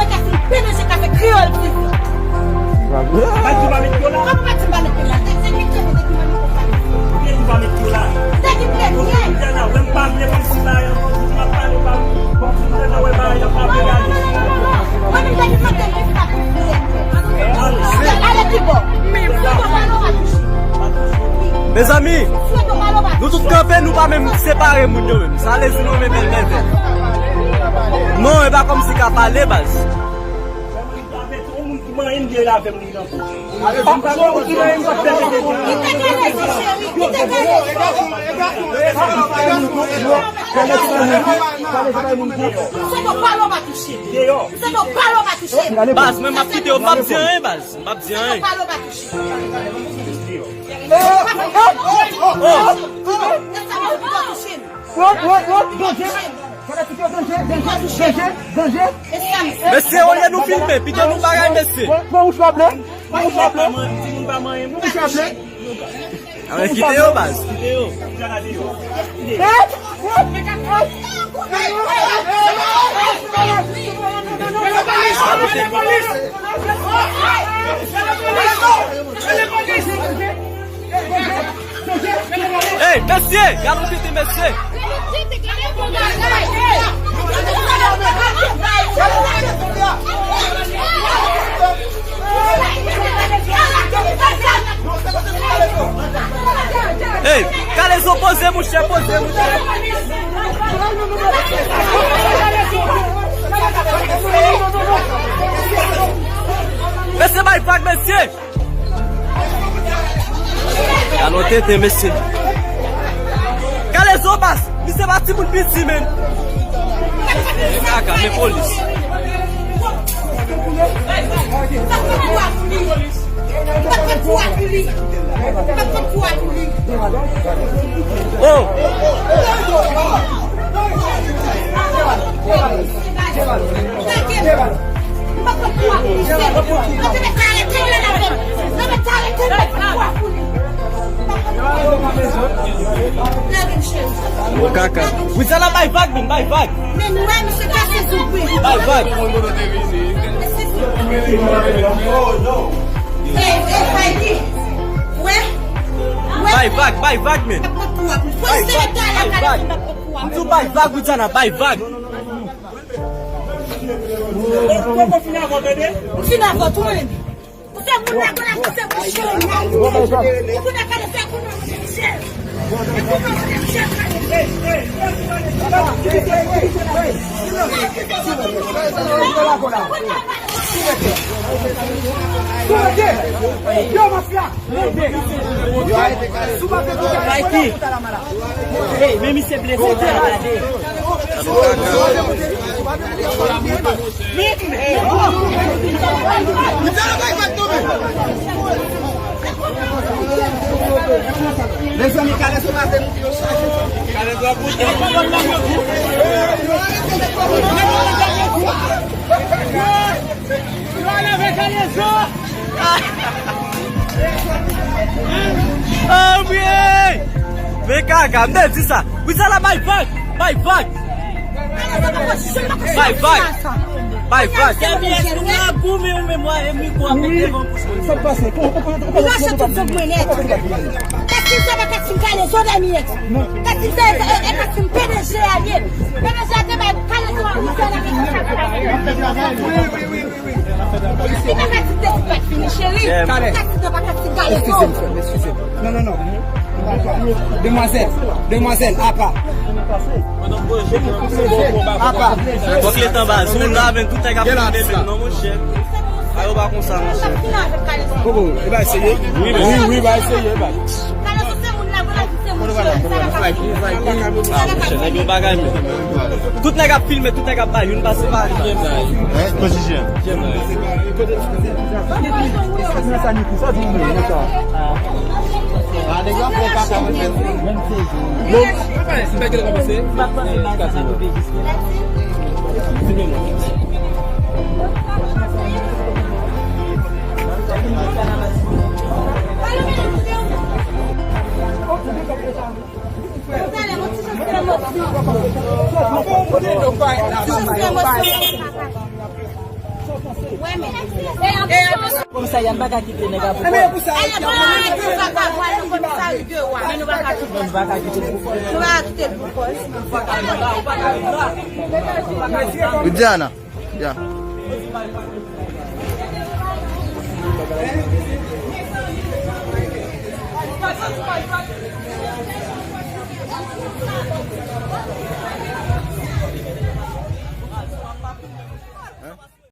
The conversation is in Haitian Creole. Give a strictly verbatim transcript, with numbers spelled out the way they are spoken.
vle ka fin P D G ka fè kreyòl T V. Pa di pa met yo la. Kòman pa di pa met yo la? Te, te ki kreve, te ki manifestasyon? Te ki pa met yo la. Te ki premye? Kounye a la, wè m pa vle, m si la, m ap pale pa m. Bon, si m te wè pa, y ap pa vle. Mwen menm, te ki mande m ki sa pou fè. Ale ki bò? Mezanmi, nou tout kanpe, nou pa menm separe moun yo menm. Sa vle di nou menm bèl bèl. Non, e pa kòmsi ka pale, baz. Baz, mwen m ap kite yo, m p ap di anyen, baz. M p ap di anyen. Mesye, olye nou filme, pito nou bagay, mesye. Pran wouch la ble. Pran wouch la ble. Pran wouch la ble. Anben, kite yo, baz. Kite yo. Ey, mesye, gade yon tete, mesye. Poze, monchè, poze, monchè. Mesye, bay vag, mesye. Alò, tenten, mesye. Kalezo baz, misye pa timoun piti, menm. Men kaka, men polis. Oh! Kaka. Widiana, bay vag, men, bay vag. Men nou wè misye kase sou wi. Bay vag. Bay vag, bay vag, men. Bay vag, bay vag. M di w bay vag, Widiana, bay vag. Ou fin avè w tou, mwen. Ou se moun la, konn ap se moun chè la. Ou konn ap pale sa, konn ap se chè. Yo, mafya. Mikey, hey, men misye blese, gade. Mezanmi, Kalezo pa te moute yo chaje. Anmwey! Men kaka, m te di sa. Widiana, bay vag! Bay vag! Bay vag! Bay vag! Kèbyès, ou la goumen ou menm, w a e mikwo a met devan bouch mwen. Sa k pase? Ou mache tout zòt mwen nèt. Kasim sa pa Kasim Kalezo dèmyèt. Kasim sa e Kasim P D G a ye. P D G a te bay Kalezo a misyon nan. Li pa ka di tèt li pa t fini, cheri. Li pa ka di tèt li pa t fini, cheri. Eskize m, sè m, eskize m. Non, non, non. Demwazèl, demwazèl, apa. Apa. Bòk letan baz, moun la avèk tout nèg ap filme menm non, monchè. A yo pa konsa, monchè. Koko, e ba eseye. Wi, wi, wi, ba eseye, ba. Ah, monchè, nèg yo bagay, men. Tout nèg ap filme, tout nèg ap bay, youn pase pa. Hein? Pozisyon. Komisarya, n pa ka kite nèg ap pran. Men nou pa ka kite, nou pa ka kite l pou kòz. Nou pa ka kite l pou kòz. Widiana. Ya.